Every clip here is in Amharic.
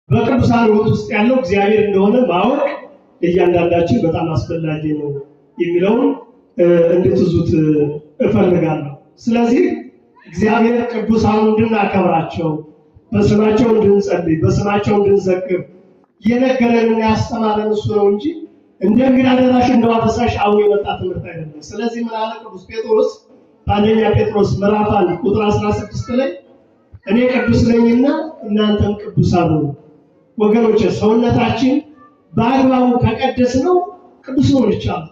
በቅዱሳን ሕይወት ውስጥ ያለው እግዚአብሔር እንደሆነ ማወቅ እያንዳንዳችን በጣም አስፈላጊ ነው የሚለውን እንድትዙት እፈልጋለሁ። ስለዚህ እግዚአብሔር ቅዱሳን እንድናከብራቸው፣ በስማቸው እንድንጸልይ፣ በስማቸው እንድንዘክር የነገረንና ያስተማረን እሱ ነው እንጂ እንደ እንግዳ ደራሽ እንደ ውሃ ፈሳሽ አሁን የመጣ ትምህርት አይደለም። ስለዚህ ምን አለ ቅዱስ ጴጥሮስ በአንደኛ ጴጥሮስ ምዕራፍ 1 ቁጥር 16 ላይ? እኔ ቅዱስ ነኝና እናንተም ቅዱሳን ሁኑ። ወገኖች፣ ሰውነታችን በአግባቡ ከቀደስነው ቅዱስ መሆን ይቻላል።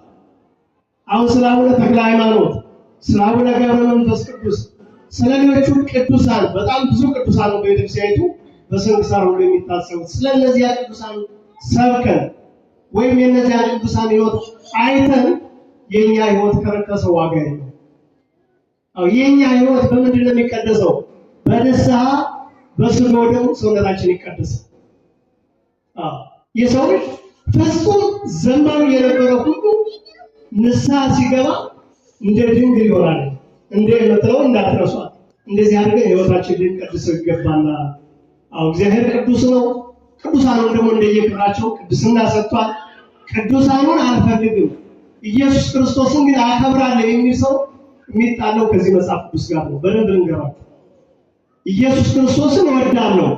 አሁን ስለ አቡነ ተክለ ሃይማኖት፣ ስለ አቡነ ገብረ መንፈስ ቅዱስ፣ ስለ ሌሎቹ ቅዱሳን፣ በጣም ብዙ ቅዱሳን በቤተክርስቲያኒቱ በስንክሳር ሁሉ የሚታሰቡት፣ ስለ እነዚያ ቅዱሳን ሰብከን ወይም የእነዚያ ቅዱሳን ሕይወት አይተን የኛ ሕይወት ከረከሰ ዋጋ የለውም። አዎ፣ የኛ ሕይወት በምንድን ነው የሚቀደሰው? በንስሐ፣ በስጋው ደግሞ ሰውነታችን ይቀደሳል። አዎ፣ የሰው ልጅ ፍጹም ዘማዊ የነበረ ሁሉ ንስሐ ሲገባ እንደ ድንግል ይሆናል። እንደ የምትለው እንዳትረሷት። እንደዚህ አድርገን ሕይወታችን ልንቀድሰው ይገባናል። አዎ፣ እግዚአብሔር ቅዱስ ነው። ቅዱሳኑን ደግሞ እንደየክብራቸው ቅድስና ሰጥቷል። ቅዱሳኑን አልፈልግም፣ ኢየሱስ ክርስቶስን ግን አከብራለሁ የሚል ሰው የሚጣለው ከዚህ መጽሐፍ ቅዱስ ጋር ነው። በደንብ ልንገራችሁ። ኢየሱስ ክርስቶስን እወዳለሁ፣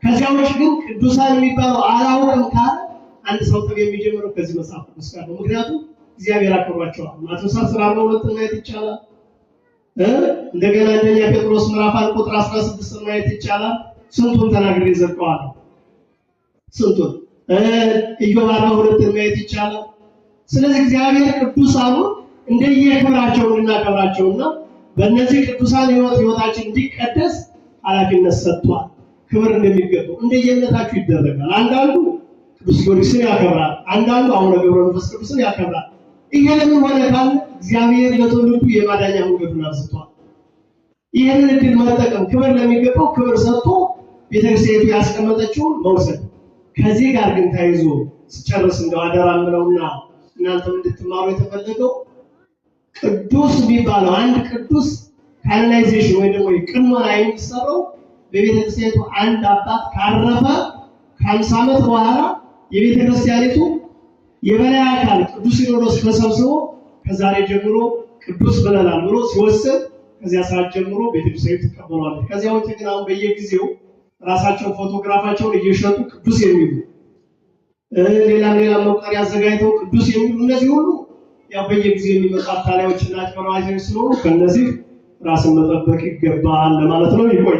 ከዚያ ውጭ ግን ቅዱሳን የሚባለው አላውቅም ካለ አንድ ሰው ጠብ የሚጀምረው ከዚህ መጽሐፍ ቅዱስ ጋር ነው። ምክንያቱም እግዚአብሔር አክብሯቸዋል። ማቴዎስ 10:42 ማየት ይቻላል። እንደገና አንደኛ ጴጥሮስ ምዕራፍ 1 ቁጥር 16 ማየት ይቻላል። ስንቱን ተናግሬ ዘልቀዋለሁ። ስንቱን ኢዮብ 42 ማየት ይቻላል። ስለዚህ እግዚአብሔር ቅዱሳኑን እንደየክብራቸው እንድናከብራቸውና በእነዚህ ቅዱሳን ሕይወት ሕይወታችን እንዲቀደስ ኃላፊነት ሰጥቷል። ክብር እንደሚገባው እንደየእምነታችሁ ይደረጋል። አንዳንዱ ቅዱስ ጊዮርጊስን ያከብራል፣ አንዳንዱ አቡነ ገብረ መንፈስ ቅዱስን ያከብራል። ይሄ ለምን ሆነ ካለ እግዚአብሔር ለትውልዱ የማዳኛ መንገዱን አብዝቷል። ይህንን እድል መጠቀም፣ ክብር ለሚገባው ክብር ሰጥቶ ቤተክርስቲያኒቱ ያስቀመጠችውን መውሰድ። ከዚህ ጋር ግን ተያይዞ ስጨርስ እንደው አደራ የምለውና እናንተም እንድትማሩ የተፈለገው፣ ቅዱስ የሚባለው አንድ ቅዱስ canonization ወይ ደግሞ ቅኖና የሚሰራው በቤተክርስቲያኒቱ አንድ አባት ካረፈ ከ50 ዓመት በኋላ የቤተክርስቲያኒቱ የበላይ አካል ቅዱስ ሲኖዶስ ተሰብስቦ ከዛሬ ጀምሮ ቅዱስ ብለናል ብሎ ሲወስን ከዚያ ሰዓት ጀምሮ ቤተክርስቲያኒቱ ትቀበሏለች። ከዚያ ውጭ ግን አሁን በየጊዜው ራሳቸው ፎቶግራፋቸውን እየሸጡ ቅዱስ የሚሉ፣ ሌላም ሌላም መቁጠሪያ አዘጋጅተው ቅዱስ የሚሉ፣ እነዚህ ሁሉ ያው በየጊዜው የሚመጡ አታላዮች እና አጭበርባሪዎች ስለሆኑ ከእነዚህ ራስን መጠበቅ ይገባል ለማለት ነው። ይቆይ።